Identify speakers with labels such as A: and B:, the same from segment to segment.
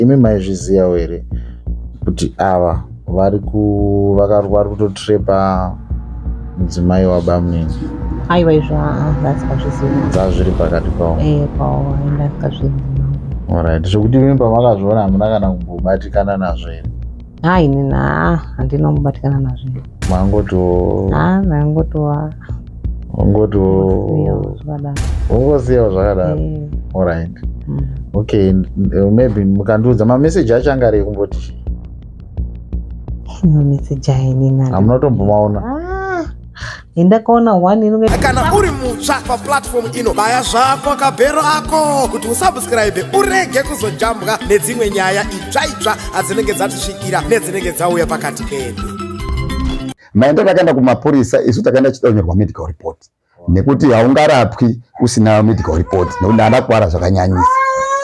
A: Imi maizvizivawo here kuti ava vari ku vari kutotrepa mudzimai wabamunini?
B: Aiwa, izvo aa ndasingazvizivi.
A: Dzazviri pakati pavo.
B: Eh, pavo ndasingazvizivi.
A: Alright, zvekuti imi pamakazviona hamuna kana kumbobatikana nazvo here?
B: Ha, ini ha, handina kumbobatikana nazvo.
A: Mangotiwo
B: Ha, ndangotiwa
A: Ungotiwo
B: zvakadaro.
A: Ungosiyawo zvakadaro.
B: Eh.
A: Alright. Okay, maybe mukandiudza mameseji acho anga ari ekumboti chii?
B: Mameseji aya inini
A: Hamuna kutombomaona?
B: Ah, ndakaona one inonge
C: Kana uri mutsva paplatform ino, baya zvako kabhero ako kuti usubscribe, urege kuzojambwa nedzimwe nyaya itsva itsva adzinenge dzatisvikira nedzinenge dzauya pakati pedu.
D: Maenda takaenda kumapurisa, isu takaenda tichida kunyorwa medical report nekuti haungarapwi usina medical report, nekuti ndakwara zvakanyanyisa.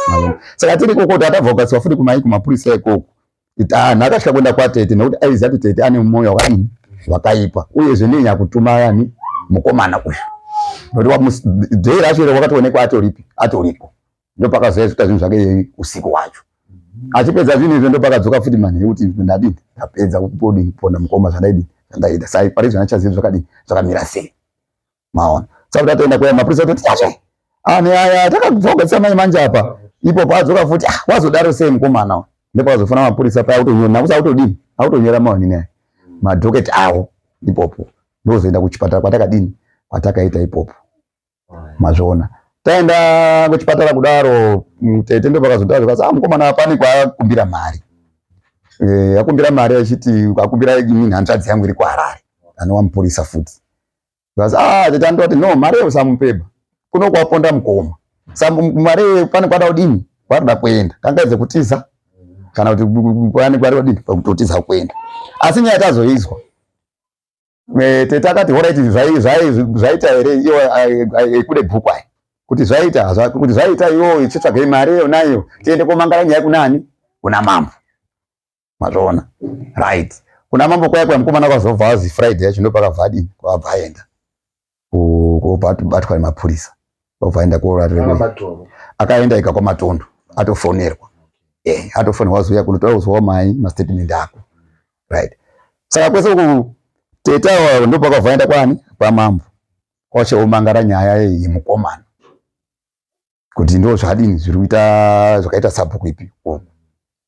D: Maona? Saka tiri ikoko tatabva kukasiwa futi kumai kumapurisa ikoko. Anhu akasvika kuenda kwatete nekuti aiziva kuti tete ane mwoyo wakadini, wakaipa, uyezve ndiye nyakutuma yani mukomana uyu, nekuti dhei racho iro wakatoonekwa atoripi, atoriko. Ndopakazoita zvinhu zvake usiku wacho. Achipedza zvinhu izvo, ndopakadzoka futi manheru kuti ndadini, ndapedza kupodini kuponda mukoma zvandaidini, zvandaida. Sai pari zvana chazivi zvakadini, zvakamira sei, maona? Saka tatoenda kuya mapurisa toti chazve ani aya takabva mai manje apa ipo paadzoka futi, ah, wazodaro sei mukomana? Ndopakazofana mapurisa paya kutonyora nakuti autodini, autonyora maonini aya madhoketi awo ipopo. Ndozoenda kuchipatara kwatakadini, kwatakaita ipopo, mazviona? Taenda kuchipatara kudaro, tete ndopakazotaura zvikati, ah, mukomana pane kwaakumbira mari. Akumbira mari achiti akumbira inini hanzvadzi yangu iri kuHarare anova mupurisa futi. Zvikati, ah, tete andoti no, mari iyo usamupeba, kuno kwaponda mukoma. Sa mari iyo pane kwada kudini, kwarida kuenda, kangaidze kutiza kana kuti pane kwari kudini pakutotiza kuenda. Asi nyaya tazoizwa, tete akati alright, zvaita here iwo kude bhuku aya kuti zvaita, kuti zvaita iwo ichitsvaga mari iyo nayo tiende komangara nyaya kunani, kuna mambo, mazvoona? Right, kuna mambo kwaya kwa mukomana kwazobva azi Friday yacho ndopakabva adini, kwabva aenda kobatwa nemapurisa, obva aenda korarira. Akaenda ika kwamatondo atofonerwa, atofonerwa wazouya kunotora kuzwa mai mastatement ako, right? Saka kwese uku tete ava ndopakabva aenda kwani, kwamambo, kwacheomangara nyaya yemukomana kuti ndo zvadini, zviri kuita zvakaita sabhuku ipi uku.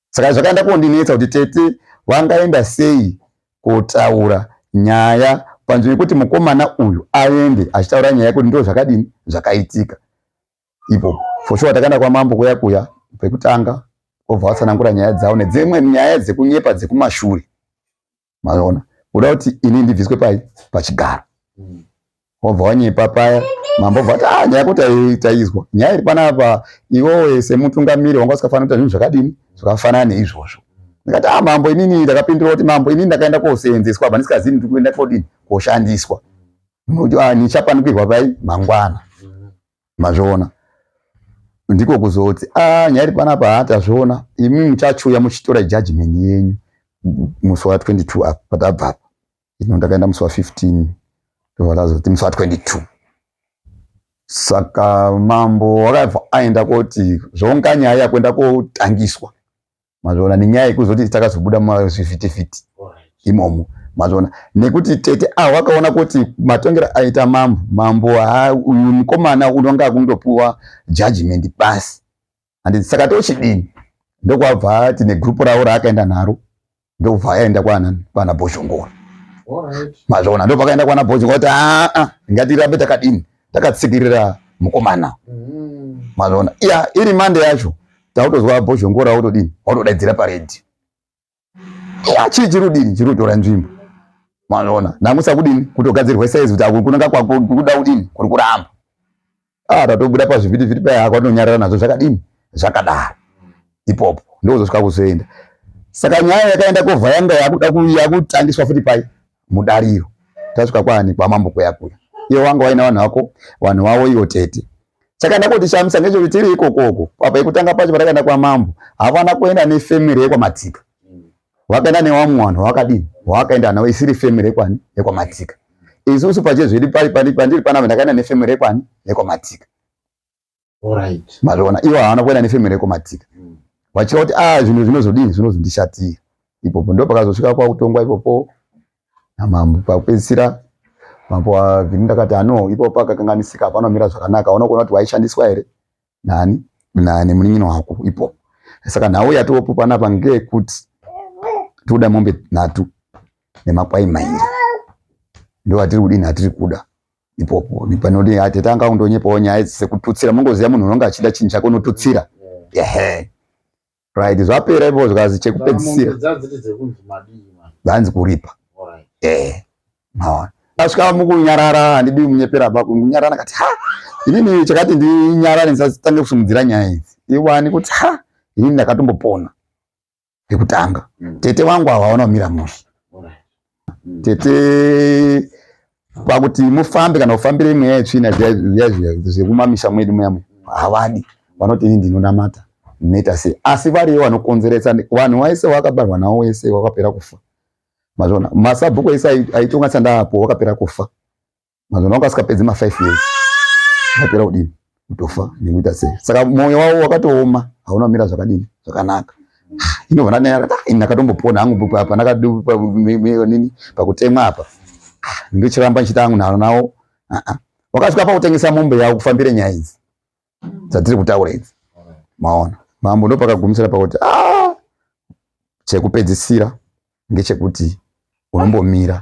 D: Saka zvakaenda kondinetsa kuti tete vangaenda sei kotaura nyaya panzvimbo yekuti mukomana uyu aende achitaura nyaya yekuti ndo zvakadini, zvakaitika ipopo. For sure takaenda kwamambo kuya kuya pekutanga, obva vatsanangura nyaya dzavo nedzimwe nyaya dzekunyepa dzekumashure, maona? Kuda kuti ini ndibviswe pai pachigaro, wobva wanyepa paya. Mambo obva ati, ah, nyaya yako taizwa, nyaya iri panapa, iwewe semutungamiri wanga usikafanira kuita zvinhu zvakadini, zvakafanana neizvozvo. Ndikati, ah, mambo, inini ndakapindura kuti, mambo, inini ndakaenda koseenzeswa apa ndisikazivi ndiri kuenda kodini, koshandiswa, nokuti ah, nichapanukirwa pai mangwana, mazviona? Ndiko kuzoti, ah, nyaya iri panapa, ha, tazviona, imi muchachuya muchitora judgment yenyu musi wa22 apa patabva apa. Ino ndakaenda musi wa15, ndobva tazoti musi wa22. Saka mambo wakabva aenda koti zvonga nyaya yakuenda kotangiswa, mazviona? Nenyaya yekuzoti takazobuda mumazvivhitivhiti imomo, mazviona? Nekuti tete avo vakaona kuti matongero aita mambo, mambo ha, uyu mukomana unonga akundopuwa judgment basi, handiti? Saka tochidini? Ndokwabva ati negrupu ravo raakaenda naro, ndobva aenda kwana kwana Bhozhongora, mazviona? Ndopakaenda kwana Bhozhongora kuti aa, ngatirambe takadini, takatsikirira mukomana, mazviona? Iya iri mande yacho tautozwa Bhozhongora wotodini, wotodaidzira paredhiyo, iya chii chiri kudini, chiri kutora nzvimbo, mazviona? Namusa kudini kutogadzirwa saizi kuti aku kunonga kuda kudini, kuri kuramba. Ah, tatobuda pazvivhitivhiti paya, kwatinonyarara nazvo zvakadini, zvakadaro ipopo, ndokuzosvika kuzoenda. Saka nyaya yakaenda kovha yanga yakuda yakutangiswa futi pai mudariro. Tasvika kwani, kwamambo kuya kuya, iwo wanga waina vanhu vako, vanhu vavo iwo tete. Saka ndakutishamisa ngechekuti tiri ikokoko apa yekutanga pacho patakaenda kwamambo, havana kuenda nefamily yekwamatsika, vakaenda nevamwe vanhu vakadini, vakaenda navo isiri family yekwani, yekwamatsika. Isusu pachezvedu pari pandiri panapa ndakaenda nefamily yekwani, yekwamatsika. Mazviona? Ivo havana kuenda nefamily yekwamatsika. Vachira kuti ah zvinhu zvinozodini zvinozondishatira ipopo. Ndo pakazosvika kwakutongwa ipopo namambo pakupedzisira mambo wavhini ndakati ano ipopo pakakanganisika hapana kumira zvakanaka hauna kuona kuti waishandiswa here nani nani munin'ina wako ipopo. Saka nhau yatopo panapa ngeyekuti tikuda mombe nhatu nemakwai mairi ndo atiri kudini atiri kuda ipopo panoti atete anga kundonyepawo nyaya idzi sekututsira mungoziva munhu unonga achida chinhu chake unotutsira ehe right zvapera ipopo zvikazi chekupedzisira dzanzi kuripa eh maona asvika mukunyarara handidi munyepera pa kunyarara kati ha inini chakati ndinyarare ndisatange kusimudzira nyaya idzi iwani kuti ha inini ndakatombopona pekutanga mm. Tete wangu ava hawana kumira mushe mm. Tete pakuti mufambe kana kufambire mweya yetsvina zviya zviya zvekumamisha mwedu muya muya havadi vanoti ini ndinonamata ndinoita sei asi variyo vanokonzeresa vanhu vaise wakabarwa nawo wese wakapera kufa mazvona masabhuku ese aitonga sandaapo wakapera kufa mazvona wanga asikapedzi ma 5 years apera kudini kutofa nekuita sei saka mwoyo wavo wakatooma hauna kumira zvakadini zvakanaka inobva ndanyara ah, ini ndakatombopona hangu panakadnini pakutemwa apa ah, ndochiramba ndichiita hangu nharo nawo ah, ah. wakasvika pakutengesa mombe yavo kufambire nyaya idzi dzatiri kutaura idzi maona mambo ndopakagumisira pakuti ah, chekupedzisira ngechekuti unombomira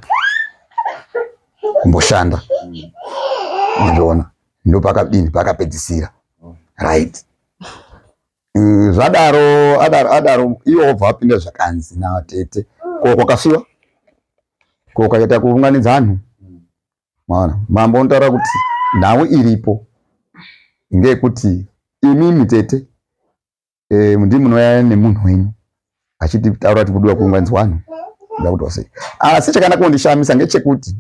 D: kumboshanda mazviona ndopakadini pakapedzisira right mm, zvadaro adaro adaro iwo wobva wapinda zvakanzi natete ko kwakafiwa ko kwakaita kuunganidza anhu maona mambo unotaura kuti nhau iripo ngeyekuti imimi tete eh, ndimi munouya nemunhu wenyu achiti taura kuti kudiwa kuunganidzwa vanhu kuda kuti wasei asi chakanaka kundishamisa ngechekuti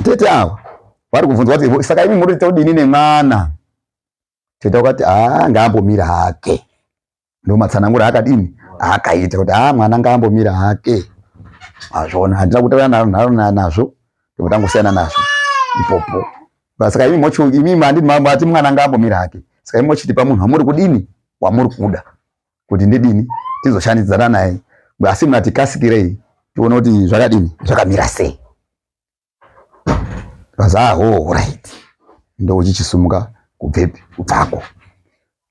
D: tete ava vari kubvunzwa kuti saka imi muri todini nemwana tete wakati haa ngaambomira hake ndomatsanangura akadini akaita kuti haa mwana ngaambomira hake azvona handina kutaura nazvo ndobva tangosiyana nazvo ipopo saka imi mocho imi mandi mati mwana ngaambomira hake saka imi mochitipa munhu wamuri kudini wamuri kuda kuti ndidini tizoshandidzana naye asi munati kasikirei tione kuti zvakadini zvakamira sei kaza oh right ndochichisumuka kubvepi kubvako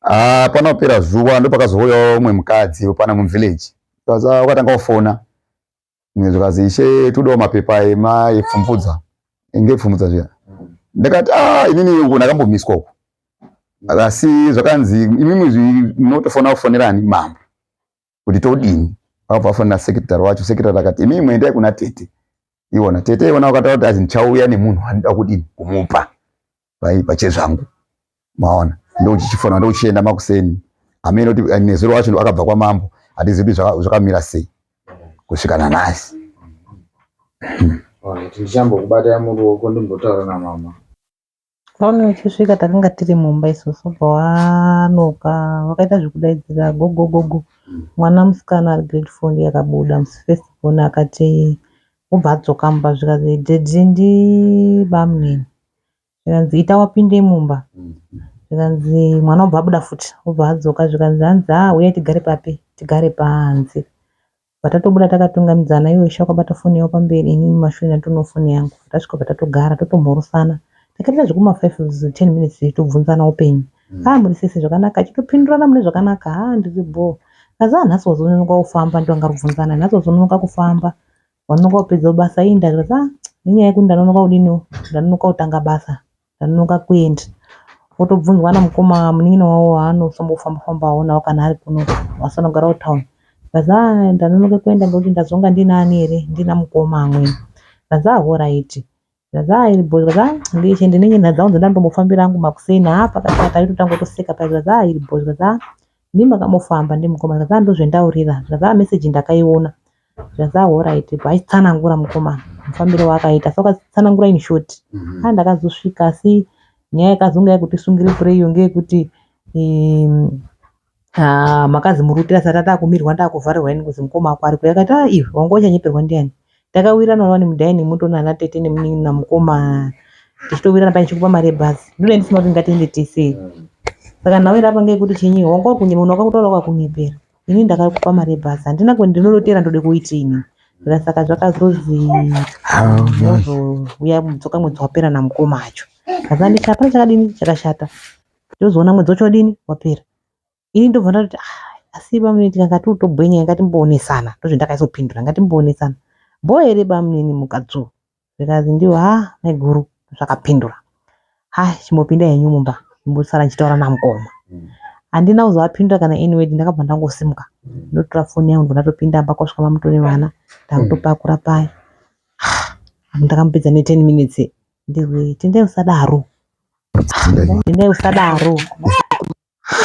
D: ah panopera zuva ndopakazouyawo umwe mukadzi pana muvillage kaza wakatanga kufona Zvikanzi ishe todawo mapepa ema epfumvudza inge pfumvudza zviya ndakati ah inini uku ndakambomiswa uku asi zvakanzi imimi munotofanira kufonera ani mambo kuti todini vakabva vafonera sekretary wacho sekretary akati imimi muendai kuna tete iwona tete iwona wakataura kuti azi ndichauya nemunhu wandida kudini kumupa pachezvangu maona ndochichifona ndochienda makuseni hameno kuti eh, nezuro wacho akabva kwamambo hatizivi kuti zvakamira sei kusvika nanhasi
A: Ndichambokubata muruoko ndimbotaura namama.
B: Paune uchisvika takanga tiri mumba isusu ubva wanoka wakaita zvekudaidzira gogogogo mwana musikana ari grade four ndiye akabuda musi first born akati obva adzoka mumba zvikanzi daddy ndibamunini zvikanzi ita wapinde mumba zvikanzi mwana obva abuda futi obva adzoka zvikanzi hanzi haa huyai tigare papi tigare panze bva tatobuda takatungamidzana iwe ishe wakabata foni yavo pamberi ini mumashure ndatonewo foni yangu tasvika bva tatogara totomhorosana takaita zvekuma 5 10 minutes tichitobvunzana upenyu haa muri sese zvakanaka achitopindurana mune zvakanaka haa ndiri bhoo kazi haa nhasi wazononoka kufamba ndiwanga rubvunzana nhasi wazononoka kufamba Wanonoka kupedza basa inda ndikati ah nenyaya yekuti ndanonoka kudini ndanonoka kutanga basa ndanonoka kuenda wotobvunzwa namukoma munin'ina wavo waanosombofamba fambawo nawo kana ari kuno vasanogara kutown ndikazi ah ndanonoka kuenda ngekuti ndazonga ndinaani here ndina mukoma amweni ndikazi ah horaiti ndikazi ah iri bho ndikazi ah ndiche ndine nyaya dzangu dzandandombofambira hangu makuseni haa pakati taitotangotoseka paya ndikazi ah iri bho ndikazi ah ndimi makambofamba ndimukoma ndikazi ah ndozvendaurira ndikazi ah message ndakaiona Zvikanzi ah horaiti bva achitsanangura mukomana mufambiro waakaita so akatsanangura in short mm -hmm. ah ndakazosvika asi nyaya yakazonga yekuti sungire pureyo ngeyekuti um, ah, makazi murutira sati atakumirwa ndakuvharirwa ini kuzi mukoma wako ariko yakati ah iwe wanga uchanyeperwa ndiani takawirirana wani mudining mutona ana tete nemunin'ina mukoma tichitowirirana pane chikupa mari yebhazi ndine ndisina kuti ngatiende tese saka nhau iri apa ngeyekuti chinyi wanga uri kunyepa munhu wakakutaura wakakunyepera. Ini ndakakupa mari yebhazi handina kuenda ndinonotera ndode kuitei inini. Ndikati saka zvakazozi mozouya mudzoka mwedzi wapera namukoma acho. Ndakati nditi hapana chakadini chakashata. Tozoona mwedzi wacho wadini wapera. Ini ndobva ndatoti ah, asi bamunini tikanga tiri kutobwenya ngatimboonesana. Ndozvandakaizopindura ngatimboonesana. Bho here bamunini mukadzi uyu? Zvikanzi ndiwo ha maiguru zvakapindura. Ha chimbopinda henyu mumba ndimbosara ndichitaura namukoma. Handina kuzovapindura kana anyway ndakabva ndangosimuka ndotora foni yangu ndobva ndatopinda mumba kwasvika mamutore vana ndakutopakura paya. Ndakamupedza ne 10 minutes ndizwe tendai usadaro. Tendai usadaro.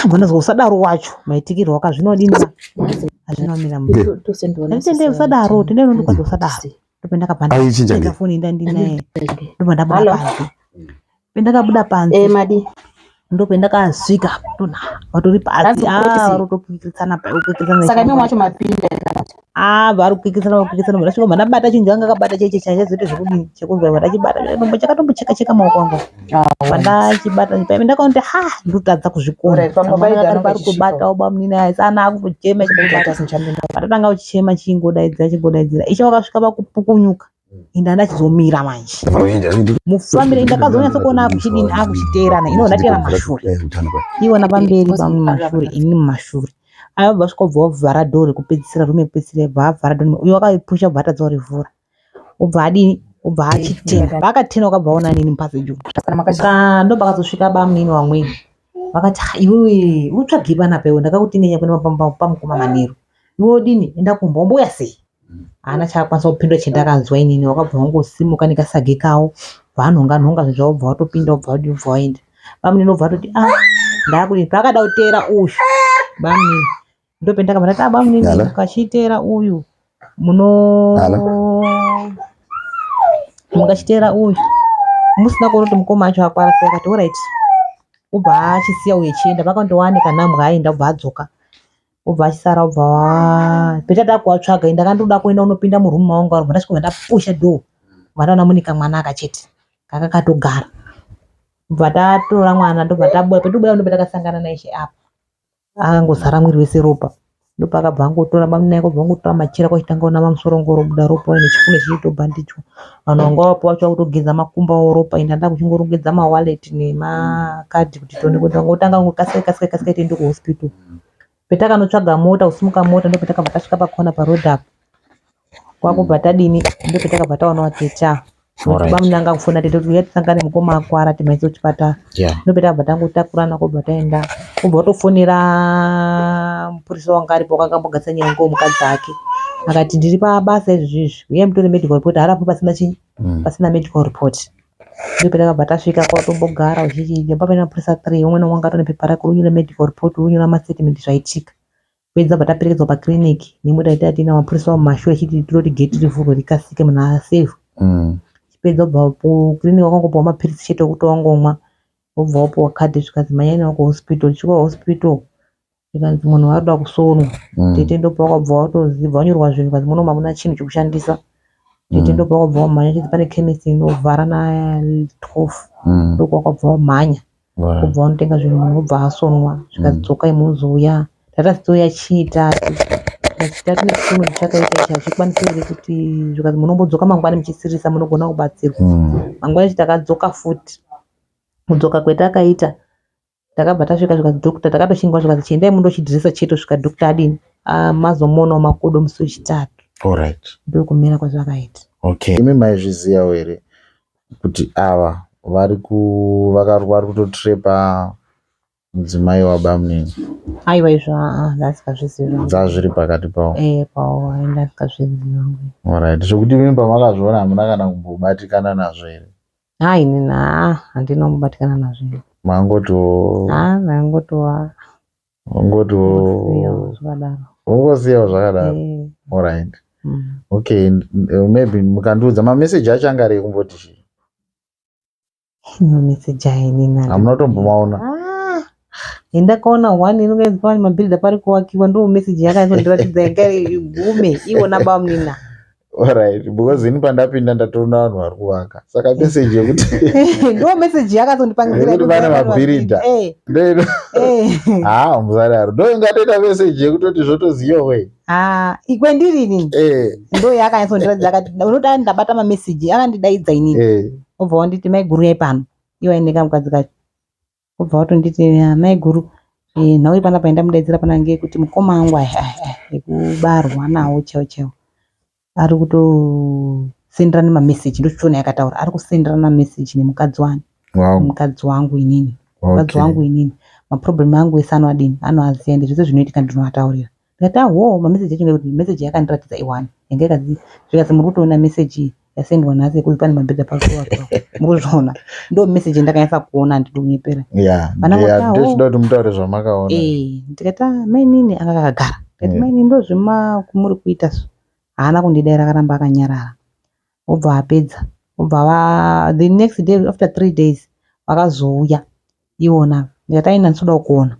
B: Ndonzwa usadaro wacho maitikirwo akazvinodini azvinomira mushe. Tendai usadaro, tendai unondikwadza usadaro. Ndobva ndakabva
D: Aichinja
B: ndatenga
D: nei?
B: foni ndandinaye ndobva ndabuda panze. Pendakabuda panze
E: Eh, madi.
B: ndopendakasvika ndona vatori pasi
E: Hanzi
B: ah
E: kukotisi.
B: vari kutokikiritsana pa kukikiritsana
E: Saka imi wacho mapinda kana kuti?
B: ah vari kukikiritsana vakukikiritsana ndasvika bva ndabata chinhu changa akabata cheche chachazoita zvekudini chekuzwa bva ndachibata chakatombo chakatombocheka cheka maoko angu
E: Ah,
B: pandachibata paive ndakaona kuti ha ndotadza kuzvikona
E: Alright, pamwe
B: Kamwana
E: paida
B: kari
E: anonga
B: pari
E: achisvika.
B: kubatawo bamunini asi ana akutochema chingobata patatanga kuchema chingodaidzira chingodaidzira icho wakasvika pakupukunyuka ende andachizomira manje mufambire ndakazonyatso kuona akuchidini akuchiteerana ino ndateera mashure iwona pamberi pamwe mashure ini mumashure ayo bva svika ubva wavhara dhoo rekupedzisira rume rekupedzisira bva avhara dhoo uyo akaipusha bva atadza kurivhura obva adini obva achitena paakatena wakabva aona nini mupaseji umu Saka ndopakazosvika bamunini vamweni vakati "Ah, iwewe utsvagei panapa iwe ndakakuti nenyaya kuenda pamukoma manheru iwe wodini enda kumba womboya sei haana chaakwanisa kupindura chandakanzwa inini wakabva wangosimuka nekasage kawo vanhonga nhonga zvinhu zvavo bva watopinda wobva wadii wobva waenda bamunini wobva watoti ah ndakudini paakada kuteera uyu bamunini ndopendakabva ndati ah bamunini
D: Hello?
B: mukachiteera uyu muno
D: Hello?
B: mukachiteera uyu musina kuona kuti mukoma acho akwara sei akati orit ubva achisiya uyu echienda pakandowane kanambwa aenda ubva adzoka ubva achisara ubva wa petata kuvatsvaga ini ndakandoda kuenda unopinda murumu mavangu vari ndasvika ndapusha door bva ndaona mune kamwana akachete kanga katogara bva tatora mwana ndobva tabuda petobuda ndobva takasangana naishe apa akangozara mwiri wese ropa ndopakabva angotora bamuna yako bva angotora machira kwachitanga kunama musoro ngorobuda ropa uye nechifuno chichitobhandichwa vanhu vanga vapo vacho vakutogeza makumbo avo ropa ende anda kuchingorongedza mawallet nemakadhi kuti tione kuti vangotanga kukasika kasika kasika tiende kuhospital petakanotsvaga mota kusimuka mota ndopetakabva tasvika pakona paroad apo kwakubva tadini ndopetakabva taona watete ava
A: Alright.
B: bamunanga kufona tete kuti uya tisangane mukoma akwara timhaise kuchipatara
A: Yeah.
B: ndopetakabva tangotakurana kwobva taenda obva watofonera mupurisa wanga aripo wakanga ambogadzisa nyaya ngo mukadzi ake akati ndiri pabasa izvozvi izvi uyai mutore medical report haarapwi pasina chii pasina medical report ndopetakabva tasvika kwatombogara uchichii papa mapurisa 3 umwe naumwe anga atone pepa rake unyora medical report unyora mastatement zvaitika pedza bva taperekedzwa paclinic nemota yataiva tiina mapurisa mumashure achiti tiroti gate rivhurwe rikasike munhu asevhwe chipedza kubva kuclinic wakangopiwa mapiritsi chete okuti wangomwa wobva wapiwa kadhi zvikanzi mhanyai nawo kuhospital tichisvika kuhospital zvikanzi munhu arikuda kusonwa tete ndopawakabva watozibva wanyorwa zvinhu zvikanzi muno hamuna chinhu chekushandisa tete ndopawakabva wamhanya chinzi pane chemist inovhara na 12 ndokwawakabva wamhanya wobva wanotenga zvinhu munhu wobva asonwa zvikanzi dzokai muzouya tatazouya chitatu chitatu nechimwe chakaita ichi hachikwanisi here kuti zvikanzi munombodzoka mangwani muchisirisa munogona kubatsirwa mangwani acho takadzoka futi kudzoka kwetakaita takabva tasvika zvikanzi doctor takatoshingwa zvikanzi chiendai mundochidhirisa chete kusvika doctor adini mazomuonawo makodo musi wechitatu
A: Alright.
B: ndokumira kwazvakaita
A: Okay. Imi maizvizivawo here kuti ava vari ku vari kutotrepa mudzimai wabamunini
B: aiwa izvo aa ndasikazvizivi
A: dzazviri pakati pavo.
B: eh pawo ndasikazvizivi
A: Alright. Zvekuti imi pamakazviona hamuna kana kumbobatikana nazvo here?
B: ha inini haa handina kumbobatikana nazvo ini.
A: Mangotiwo
B: ha ndangotova
A: ngotiwo
B: zvakadaro
A: ungosiyawo zvakadaro.
B: Eh,
A: Alright. Okay, maybe mukandiudza mameseji acho anga ari ekumboti chii?
B: mameseji aya inini
A: Hamuna kutombomaona.
B: Ndakaona one inonga mabhiridha pari kuwakiwa ndo meseji yakaizondiratidza yanga iri gume iwona bamunina.
A: Alright, because ini pandapinda ndatoona vanhu vari kuvaka saka message yekuti
B: ndo message yakazondipangidzira
A: Yekuti pane mabhiridha.
B: Eh,
A: Ndo-
B: eh.
A: haa musadaro ndo ingatoita message yekutoti zvotoziva we
B: Ah, kwendiri inini
A: eh
B: ndo yakanyatsondiratidza akati unoda ndabata mameseji akandidaidza inini
A: eh
B: obva wanditi maiguru yai pano iwo aine kamukadzi kacho obva watonditi "Ah, maiguru eh, nhau iri panapa yandamudaidzira pana ngeyekuti mukoma wangu aya aya aya ekubarwa nawo chaiwo chaiwo ari kutosenderana mameseji ndochiona yakataura ari kusenderana mameseji nemukadzi wani
A: wow
B: mukadzi wangu inini mukadzi
A: okay
B: wangu inini maproblem angu ese anoadini anoaziya ende zvese zvinoitika ndinoataurira ndikati aho mameseji acho ngekuti meseji yakandiratidza iwani yanga ikadzi zvikadzi muri kutoona meseji yasendwa nhasi yekuti pane mabhedha pakuwakwa muri kuzviona ndo meseji yandakanyatsa kuona handidi kunyepera
A: yeah
B: Vana
A: yeah
B: voti,
A: ndochida kuti mutaure zvamakaona
B: Eh, ndikati "Ah, mainini anga akagara ndikati
A: Yeah.
B: mainini ndo zvekumuri kuita so haana kundidaira akaramba akanyarara obva apedza obva va the next day after 3 days vakazouya iwona ndikati aina ndisoda kuona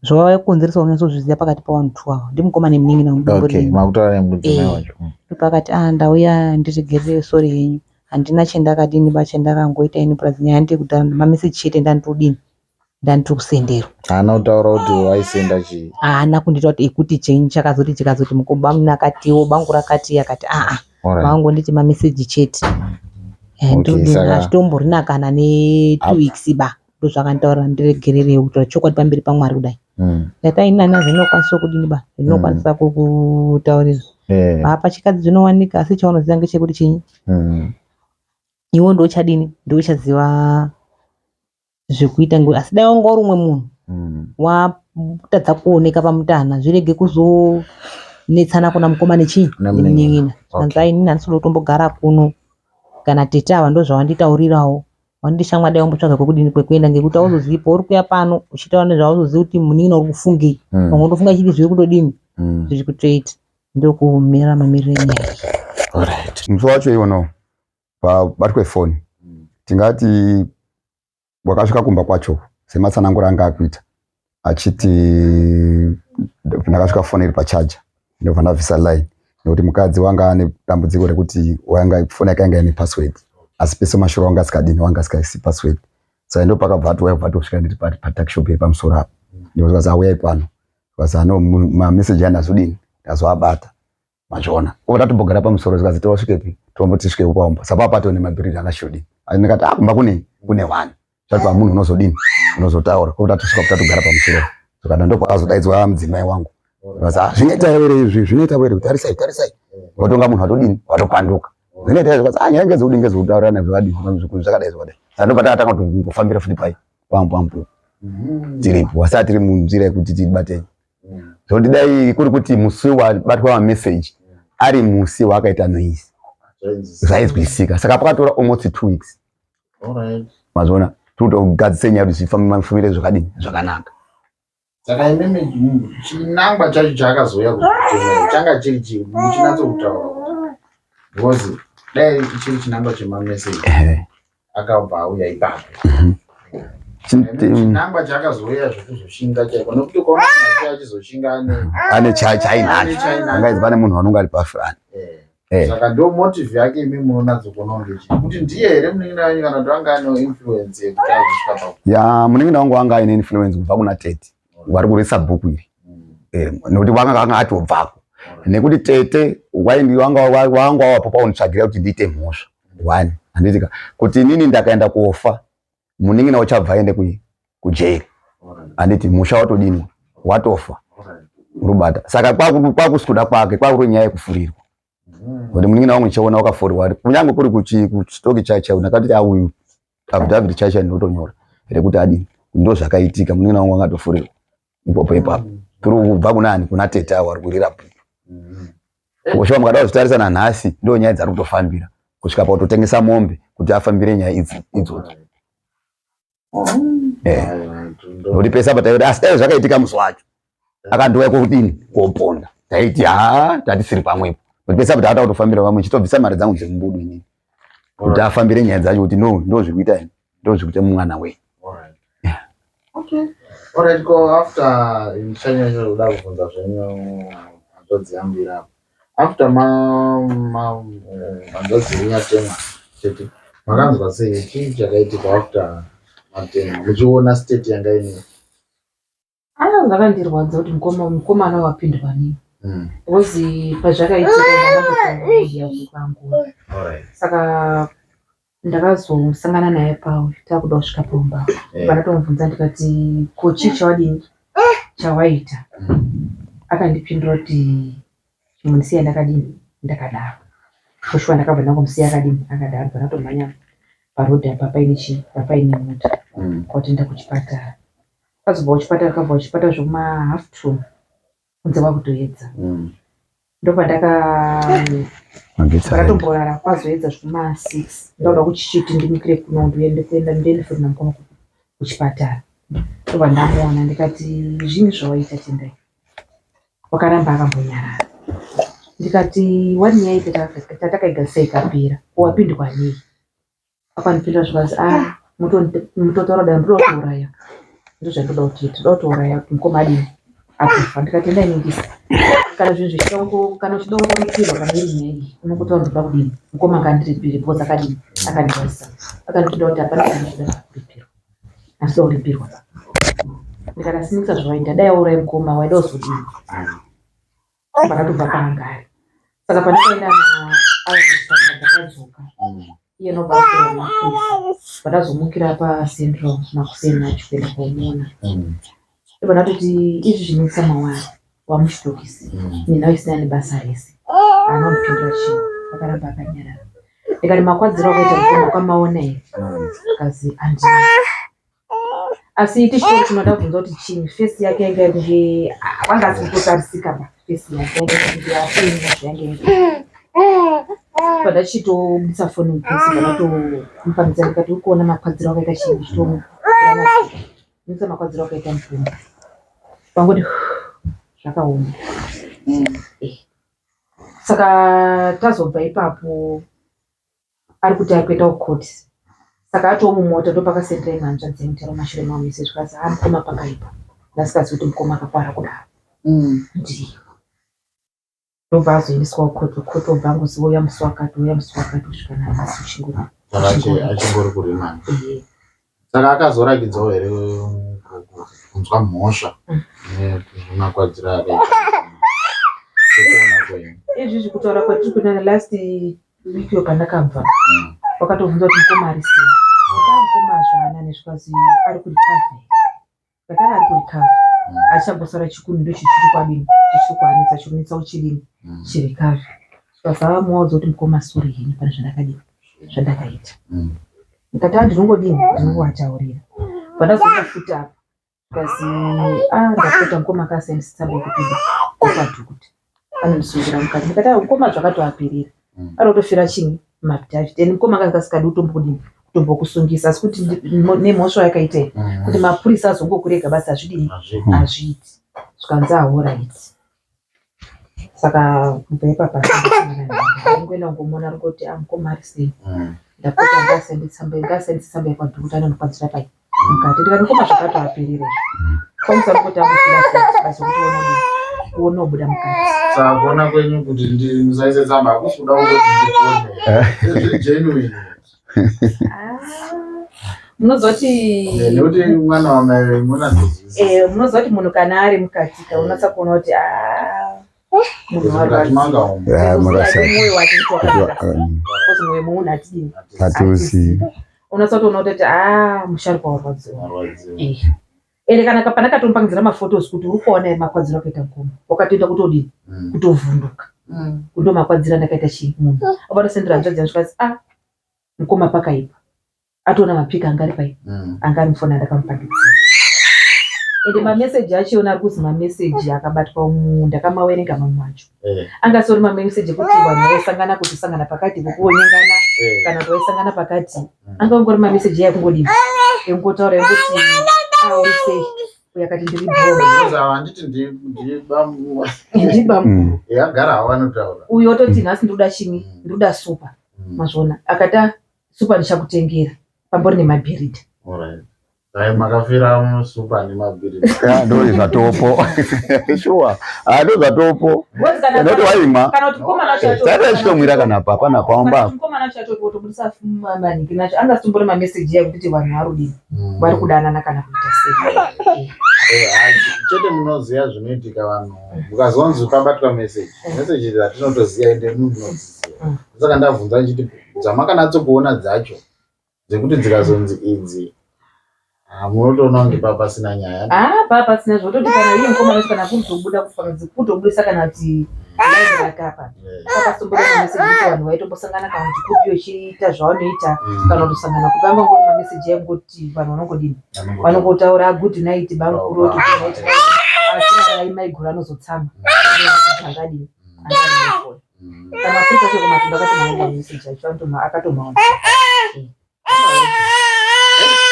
B: zvavakonzeresa unyatsozviziva pakati pavanhu two ava ndimukoma nemunin'ina
A: okay makutaura nemudzimai
B: Eh.
A: wacho
B: ndopakati ah ndauya ndiregerere sorry henyu handina chendakadini ba chendakangoita ini plus nyaya ndekudhara mameseji chete ndanditodini ndandiri kusenderwa
A: haana kutaura kuti waisenda chii
B: haana kundiita kuti ekuti chenyu chakazoti chikazoti mukomba akatiwo bangu rakati akati aa
A: Alright.
B: vangonditi mameseji chete Eh,
A: Okay,
B: ndodini, hazvitomborina kana ne 2 weeks ba ndozvakanditaurira ndiregererewo kutaura chokwadi pamberi pamwari kudai Ndati ainani zvinokwanisa kudini ba zvinokwanisa kukutaurira pachikadzi zvinowanika asi chaunoziva ngechekuti chinyi iwe ndochadini ndochaziva zvekuita asi dai wanga uri umwe munhu watadza kuoneka pamutana zvirege kuzonetsana kuna mukoma nechii
A: Nemunin'ina.
B: nemunin'ina zvikanzi ainini handisi kuda kutombogara kuno kana tete ava ndozvavanditaurirawo wanditi shamwari dai wambotsvaga kwekudini kwekuenda ngekuti auzozivi pauri kuuya pano uchitaura nezvauzozivi kuti munin'ina uri kufungei pamwe unofunga chiti zviri kutodini zviri kutoita ndokumira mamiriro enyaya iyi.
A: Alright.
D: Musi wacho iwono pabatwe foni tingati wakasvika kumba kwacho sematsananguro anga akuita achiti ndakasvika foni iri pachaja ndobva ndabvisa line nekuti mukadzi wanga ane dambudziko rekuti wanga foni yake yanga ine password asi pese mashure wanga asikadini wanga asikaisi password saka ndo pakabva ati waibva atosvika ndiri patuckshop iri pamusoro apo ndikazi auyai pano zvikanzi ano mameseji aya ndazodini ndazoabata mazviona obva tatombogara pamusoro zvikanzi tiwasvikepi tomboti tisvike paumba saka papato nemabhiridi akashodini ndikati ah kumba kune one zvati pamunhu unozodini unozotaura ko tatosvika tatogara pamusoro zvikada ndokwakazodaidzwa mudzimai wangu zvikanzi ah zvinoita here izvi zvinoita here tarisai tarisai watonga munhu watodini watopanduka zvinoita here zvikanzi ah nyaya ngedzekudini ngedzekutaurirana zvakadini zvakadai zvakadai saka ndobva takatanga kutofambira futi pai pampu tiripo asi atiri munzira yekuti tibatei zvokuti dai kuri kuti musi wabatwa mameseji ari musi waakaita noise zvaizwisika saka pakatora almost 2 weeks mazviona tikutogadzise nyaya kuti zvifambire zvakadini zvakanaka.
A: Saka imimi chinangwa chacho chaakazouya kuzokutemai changa chiri chii muchinatso kutaura kuti because dai chiri chinangwa chemameseji akabva auya ipapo. Chinangwa chaakazouya zvekuzoshinga chaiko nekuti ukaona munhu achizoshinga ane
D: ane chainacho
A: ane chainacho.
D: angazi pane munhu anonge ari pafurani.
A: Saka ndo motive yake imi munonatsokuona kunge chii kuti ndiye here munin'ina wenyu kana kuti anga anewo influence yekuti azosvika paku
D: Ya munin'ina wangu anga aine influence kubva kuna tete vari kurisa bhuku iri nekuti wanga anga atobvako nekuti tete wanga wanga wapo paunditsvagira kuti ndiite mhosva one handiti ka kuti inini ndakaenda kuofa munin'ina uchabva aende kujeri handiti musha watodini watofa urubata saka kwakusi kuda kwake kwakuri nyaya yekufurirwa kuti munin'ina wangu ndichaona wakafurirwa kunyange kuri kuchitoki chaicho ndakati auyu affidavit chaicho ndinotonyora rekuti adini ndo zvakaitika munin'ina wangu angatofurirwa ipopo ipapo tiri kubva kuna ani kuna tete avo vari kurira bhuku kusvika mukada kuzvitarisa nanhasi ndo nyaya dzari kutofambira kusvika pakutotengesa mombe kuti afambire nyaya idzi idzodzo nekuti pese apa taiti asi dai zvakaitika musi wacho akandouya kokudini koponda taiti haa tatisiri pamwepo kuti pese apa taata kutofambira vamwe chitobvisa mari dzangu dzemumbudu inini kuti afambire nyaya dzacho kuti no ndo zviri kuita ini ndo zviri kuita mwana wenyu.
A: Okay. Alright, ko after ndichanyanya kuda kubvunza zvenyu hanzvadzi yangu irapo. After ma ma hanzvadzi yenyu yatemwa chete makanzwa sei chii chakaitika after matemwa muchiona state yanga ine
E: Aa zvakandirwadza kuti mukoma mukomana wapindwa nei because pazvakaitika ndakatokuya kukanguva
A: Alright.
E: saka Ndakazosangana naye pawe takuda kusvika pamba
A: Eh.
E: pandatomubvunza ndikati ko chii chawadini chawaita akandipindura kuti chimbondisiya ndakadini ndakadaro kushuwa ndakabva ndangomusiya akadini akadaro bva ndatomhanya paroad apa paine chii papaine mota kwatoenda kuchipatara kazobva kuchipatara kabva kuchipatara zvekuma half two kunze kwakutoedza ndopandaka
D: Magetsi aenda.
E: ndakatomborara kwazoedza zvekuma six ndakuda kuchichiti ndimukire kuno ndiende kuenda ndiende futi namukoma kuchipatara ndobva ndamuona ndikati zvinyi zvawaita Tendai wakaramba akambonyarara ndikati wani nyaya iyi tatakaiga sei ikapera wapindwa nei Akandipindura zvikanzi ah mutotaura dai ndoda kutouraya ndozvandoda kuti ndoda kutouraya kuti mukoma adini atofa ndikati endai ningisa kana zvinhu zvichida kana uchida kuripirwa kana iri nyaya iyi unongotaura ndoda kudini mukoma ngaandiripire because akadini akandirwadzisa akandipindura kuti hapana chandinoda kuripirwa asi ndoda kuripirwa ndikati asi ningisa zvawaita dai wauraya mukoma waida kuzodini pakatobva paanga ari saka pandakaenda naaya ndakadzoka iye nobva atora mapurisa pandazomukira pacentral makuseni acho kuenda komuona ndobva ndatoti izvi zvinetsa mawari wamuchitokisi nenhau isina nebasa rese haana kundipindura chinhu akaramba akanyarara ndikati makwadziro akaita mukoma kwamaona here akazi andina asi tichitori tinoda kubvunza kuti chinyi fesi yake yanga iri kunge wanga asi kutotarisika ba fesi yake yanga iri kunge afinya zvayange iri pandachitobudisa foni mupesi pandatomupangidzira ndikati uri kuona makwadziro akaita chinyi ndichitomuisa makwadziro akaita mupumba pangoti zvakaoma eh. Saka tazobva ipapo ari kuti ari kuenda kucourt saka atoo mumota ndopakasendera imwe hanzvadzi yemutero mashure mamese zvikanzi haa mukoma pakaipa ndasikazivi kuti mukoma akakwara kudaro ndiyo ndobva azoendeswa kucourt kucourt obva angozi ouya musi wakati ouya musi wakati kusvika nanhasi uchingori
A: Saka achingori kuremand.
E: Ehe.
A: Saka akazorakidzawo here kunzwa mhosva nemakwadziro akaita sekuona kwenyu?
E: Izvizvi kutaura kwatiri kuita last week iyo pandakabva wakatobvunza kuti mukoma ari sei mukoma zvaanani zvikanzi ari kurecover ndakati ari kurecover achangosara chikuni ndochichiri kwadini chichiri kuanetsa chikunetsa uchidini chirecover zvikanzi avamuwaudza kuti mukoma sorry henyu pane zvandakadini zvandakaita Ndikati ah ndinongodini ndinongovataurira. Pandazoenda futi apa ndikazi ah ndapota mukoma akasainisa tsamba yekupinda kwadhukuta anomusungira mukati. Ndikati ah mukoma zvakatoapirira ari kutofira chinyi mafidavhiti and mukoma akanga asikadi kutombodini kutombokusungisa asi kuti nemhosva yakaita iyi kuti mapurisa azongokurega basi hazvidini hazviiti zvikanzi ahoraiti. Saka kubva ipapa ndingoenda kungomuona ringoti ah mukoma ari sei ndapota ngaasende tsamba ngaasende tsamba yekwadhokota anondikwadzira pai mukati ndikati mukoma zvakatoaperera kwanisa kungoti angofira futi basi kuti uone kudini kuona ubuda mukati
A: Saka kuona kwenyu kuti musaise tsamba hakusi kuda kungoti ndipone zviri genuine
E: Ah, munozoti
A: nekuti mwana wamai munatozwisisa
E: eh, munozoti munhu kana ari mukati ka unatsa kuona kuti ah, munhu
A: mukati manga umu
D: Ya, makashata.
E: mwoyo wake kuti wakanaka
D: Kuti
E: because mwoyo wemunhu hatidini
D: Hatiuzivi.
E: unatsa kutoona kuti ah musharukwa warwadziwa
A: Marwadziwa.
E: Eh. Ende kana pandakatomupangidzira mafotos kuti uri kuona here makwadziro akaita mukoma wakatoita kutodini kutovhunduka kuti ndo makwadziro andakaita chii munhu avatosendera hanzvadzi yangu zvikanzi ah mukoma pakaipa atoona mapika anga ari pai anga ari mufoni andakamupangidzira ende mameseji acho iona ari kuzi mameseji akabatwa umu ndakamawerenga mamwe acho
A: Eh,
E: anga asori mameseji ekuti vanhu vaisangana kuti sangana pakati vokuonyengana
A: eh.
E: kana kuti vaisangana pakati anga ongori mameseji ekungodini ekungotaura ekuti ah, uri sei uyo akati ndiri bho
A: Because ava handiti ndibamu
E: ndiba
A: yagara havo vanotaura
E: uyo ototi nhasi ndikuda chini ndikuda supa mazvona akati "Ah, supa ndichakutengera pambori nemabhiridha
A: Alright. Dai makafira musupa nemabhiri.
D: Ya, ndo zvatopo. Sure. Ah, ndo zvatopo. Noti waimwa.
E: Kana kuti mukomana wacho acho.
D: Tata achitomwira kana apa hapana paomba.
E: Mukomana wacho acho kutobudisa manhingi nacho anga asitombori mameseji ekuti vanhu varudini vari kudanana kana kuita sei.
A: Eh, chete munoziva zvinoitika vanhu mukazonzi pabatwa message message dzatinotoziva ende munodziziva saka ndabvunza ndichiti dzamakanatsokuona dzacho dzekuti dzikazonzi idzi ah, munotoona kunge paa pasina nyaya.
E: Ah, paa pasina zvototi kana iye mukomana wacho kana kuri kutobuda kufanodzi kutobudisa kana kuti line rake apa pakasomborera mameseji kuti vanhu vaitombosangana kana kuti kupi uchiita zvavanoita kana kutosangana kupi angangori mameseji aingoti vanhu vanongodini vanongotaura good night bamukuru oti good night asi rai maiguru anozotsama zvakadini angarinefoni Kana mapurisa acho kumatunda akatomaona message acho anotoma akatomaona.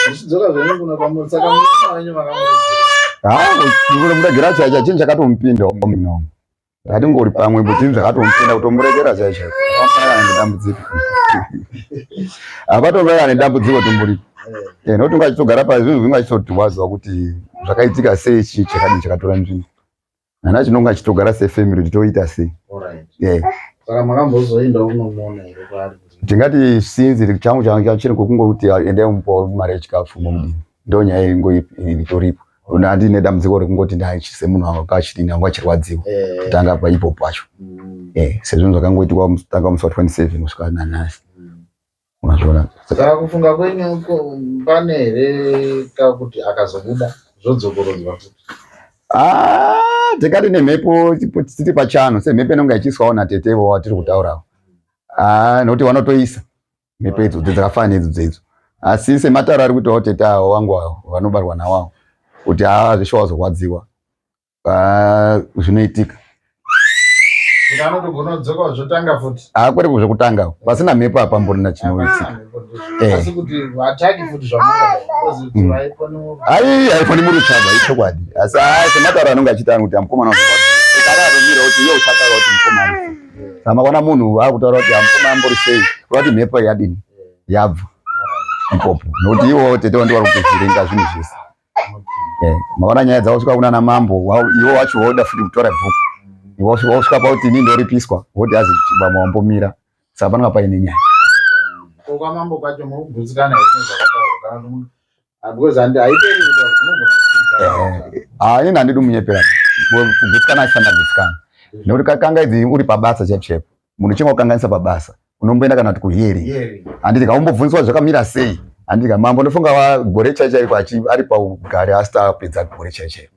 A: Muchidzoka zvenyu kuno kwamuri saka murume wenyu makamuridzira.
D: Ah, kuregera chaicho chinhu chakatomupinda muno. Hatingori pamwe but chinhu chakatomupinda kutomuregera chaicho. Hapana nedambudziko. Hapatombova nedambudziko tombori. Eh, nokuti unga achitogara pa zvinhu zvinga achitoti waziva kuti zvakaitika sei chii chakadini chakatora nzvimbo. Nana chinonga achitogara sefamily kuti toita sei.
A: Alright.
D: Eh.
A: Saka makambozoenda kunomuona here kwaari kuti
D: Tingati sinzi changu changu chiri kungoti endai mupo mari yechikafu momudini. Ndo nyaya ingo iritoripo. Handine dambudziko rekungoti ndaichi semunhu anga achidini anga achirwadziwa.
A: eh
D: Kutanga pa ipo pacho. Eh, sezvinhu zvakangoitikwa tanga musi wa 27 kusvika nanhasi. Unazviona?
A: Saka kufunga kwenyu pane here kakuti akazobuda zvodzokorodzwa futi?
D: Ah, tikati nemhepo tiri pachano semhepo inonga ichiiswawo natetevo watiri kutaurawo. Ah, nokuti vanotoisa mhepo idzo dzakafanana nedzo dzeidzo. Asi sematauro ari kuitawo tete avo wangu avo vanobarwa nawo avo kuti haa zveshuwa wazorwadziwa. Ah, zvinoitika
A: Kuti anotogona kudzoka zvotanga futi.
D: Ah, kwete zvekutanga pasina mhepo hapamborina chinoitika Eh.
A: Asi kuti hataki futi zvamunga because haifoni
D: ai haifoni murutsvagwa ichokwadi asi ah, sematauro anonge achiita kuti amukomana atomira kuti iye uchataura kuti mukomana saka makaona munhu akutaura kuti amukomana ambori sei kureva kuti mhepo yadini yabva ipopo nokuti iwo tete wandiwa kutozviringa zvinhu zvese Eh, maona nyaya dzavo svika kunana mambo iwo wacho woda futi kutora bhuku iwo wasvika pakuti ini ndoripiswa woti azi baba wambomira saka panonga paine nyaya
A: ko kwamambo kwacho muri kugutsikana here nezvakataurwa kana kuti munhu ah, because handi haiperi kuita unogona kupfidza
D: eh, ah ini handidi munyepera kugutsikana achifanira kugutsikana nekuti kakanga idzi uri pabasa chaipo chaipo munhu chinga kukanganisa pabasa unomboenda kana kuti kuhearing handiti ka umbobvunzwa zvakamira sei handiti ka mambo ndofunga gore chai chaiko ari paugare asati apedza gore chai chaiko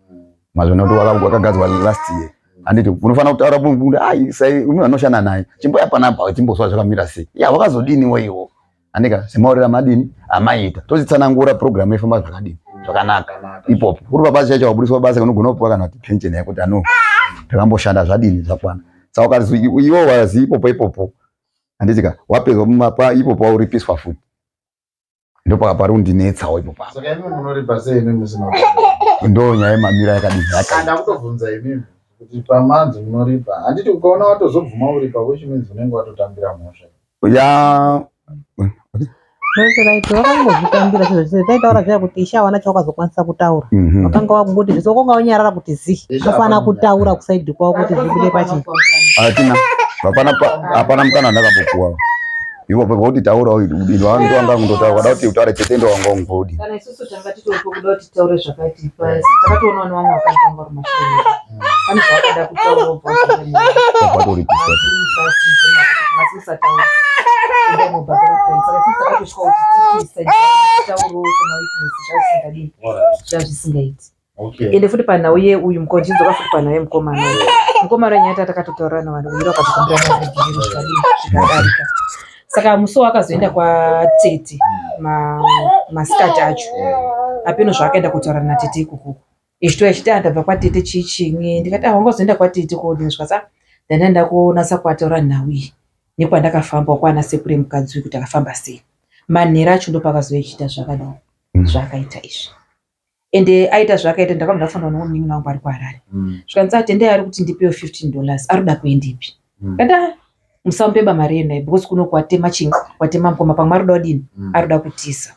D: mazvona kuti wakagadzwa last year handiti unofanira kutaura munhu ai sai munhu anoshanda naye chimboya panapa chimboswa zvakamira sei ya wakazodiniwo iwo handika semaurira madini amaita tochitsanangura program ifamba zvakadini zvakanaka ipopo uri pabasa chaicho wabudiswa basa unogona kupiwa kana kuti pension yako kuti ano takamboshanda zvadini zvakwana saka ukazi iwo wazi ipopo ipopo handiti ka wapedzwa mumapa ipopo wauripiswa futi ndopaka pari kundinetsawo ipopo apa
A: saka imi munoripa sei imi musina
D: ndo nyaya yemamira yakadini
A: yakaita ndakutobvunza imimi kuti pamanzi munoripa handiti ukaona watozobvuma uripa which means unenge watotambira mhosva
D: ya
B: Right, wakangozvitambira sezvo taitaura zviya kuti ishe hawana chawakazokwanisa kutaura mhm. wakanga wakungoti zvese wakanga wanyarara kuti zi unofanira kutaura kusaidi kwavo kuti zvibude pachena
D: hatina hapana mukana wandakambopuwa ivo pakuti taura wanga kundotaura wada kuti utaure chete ndo wanga ungodi
E: kana isusu tanga titoripo kuda kuti titaure zvakati takatoona wamwe wakanga vari mashure pane zvawakada kutaura wobva zvazvisingaiti ende futi panhau yeuyu mukochinzoka futi panhau yemukomana uyu mukomana uyu nyaya tatakatotaurana vanhu vaviri vakatokumbira maregerero zvikadii zvikadarika saka musi wakazoenda kwatete masikati acho apeno zvaakaenda kutaura natete ikokoko ichitouya ichiti ah ndabva kwatete chii chimwe ndikati ah wanga uzoenda kwatete kodini zvikanzi ah ndanga ndakunatsa kuataura nhau iyi nekwandakafamba kwana sekuru emukadzi uyu kuti akafamba sei manhero acho ndopakazouya ichiita zvakadii zvaakaita izvi ende aita zvaakaita ndakabva ndafanira nomunin'ina wangu ari kuharare zvikanzi atendei ari kuti ndipewo 15 dollars ari kuda kuendepi ndikati ah musamupeba mari yenai because kuno kwatema chinga kwatema mukoma pamwe ari kuda kudini ari kuda kutisa.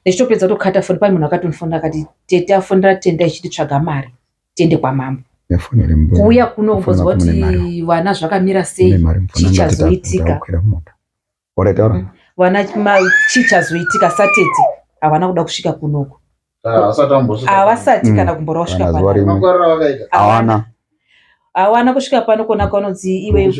E: Ndichitopedza kutokata foni pane munhu akatondifonera akati tete afonera Tendai ichiti tsvaga mari tiende kwamambo. Kuuya kuno kumbonzwa kuti vana zvakamira sei chii chazoitika. Vana chii chazoitika satete havana kuda kusvika kunoku. Havasati kana kumbora kusvika pano.
D: Havana.
E: Hawana kusvika pano kona kwanonzi iwe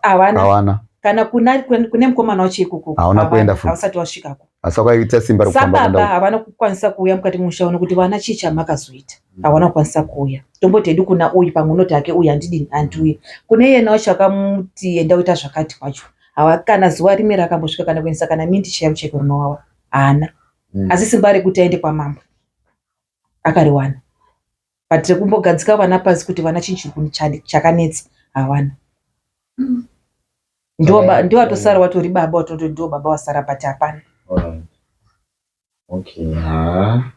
D: hawana
E: kana kuna kune mukomana wacho ikoko
D: hauna kuenda
E: futi hausati wasvikako
D: asi wakaita simba
E: rekufamba sababa havana kukwanisa kuuya mukati memusha uno kuti vana chii chamakazoita mm. havana kukwanisa kuuya tomboti hedu kuna uyu pamwe unoti hake uyu handidini handiuye kune iyena wacho akamuti enda uita zvakati kwacho hawa kana zuva rimwe rakambosvika kana kuendesa kana mindi chaivo chaiko rinowawa haana mm. asi simba rekuti aende kwamambo akariwana but rekumbogadzika vana pasi kuti vana chinhu chiri chakanetsa hawana mm. Ndiwo watosara watori baba watoti ndiwo baba wasara but hapana.
A: Okay, haa.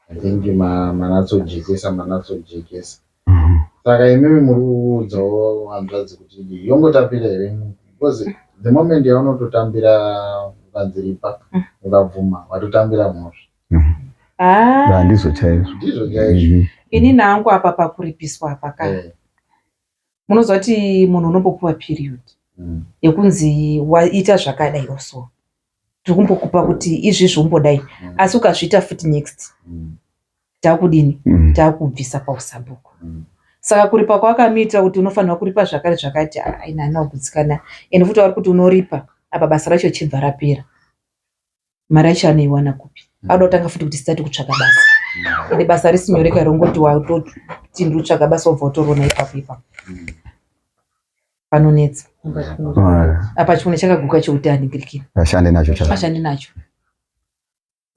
A: I think manatsojekesa manatsojekesa. Saka imimi muri kuudzawo hanzvadzi kuti yongotambira here because the moment yaunototambira ukanzi ripa mm. ukabvuma watotambira mhosva.
D: Ah. Ndizvo chaizvo.
A: Ndizvo chaizvo. Mm-hmm.
E: Ini nangu apa pakuripiswa apa ka. Eh. Munoziva kuti munhu unombopuwa period mm. yekunzi waita zvakadai also tiri kumbokupa kuti izvizvi umbodai mm. asi ukazviita futi next mm. takudini mm. takubvisa pausabhuku mm. saka kuripa kwakamuitira kuti unofanirwa kuripa zvakare zvakati aina ah, ana kugutsikana ende futi vari kuti unoripa apa basa racho chibva rapera mari yacho anoiwana kupi mm. anoda kutanga futi kuti start kutsvaka basa mm. ende basa risi nyore ka rongoti watoti ndiri kutsvaga basa wobva watorona ipapo ipapo mm. panonetsa apa chimwe chakaguka chekuti aningirikini
D: ashande nacho
E: ashande nacho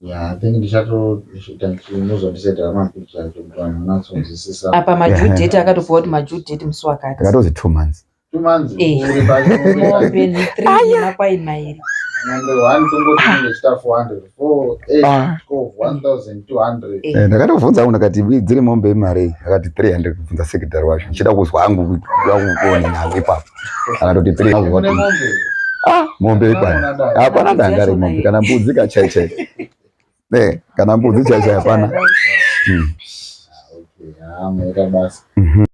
A: Yeah, I think ndichatoita mapicture acho kuti vanhu vanatsonzwisisa.
E: Apa madue date akatopuwa kuti madue date musi wakati.
D: Akatozi 2 months.
A: 2 months.
E: Eh. Mombe ni 3 nemakwai mairi.
A: Mombe 1 tongoti inenge ichita 400 4 8 12 1200.
D: Eh, ndakatobvunza hangu ndakati dziri mombe imari akati 300 kubvunza secretary wacho ndichida kuzwa hangu kuona nhangu ipapo akatoti 3 ah mombe ikwana hapana danga remombe kana mbudzi kachai chai eh kana mbudzi chai chai hapana.
A: Mm. Ah, okay, ah, basa. Mm -hmm.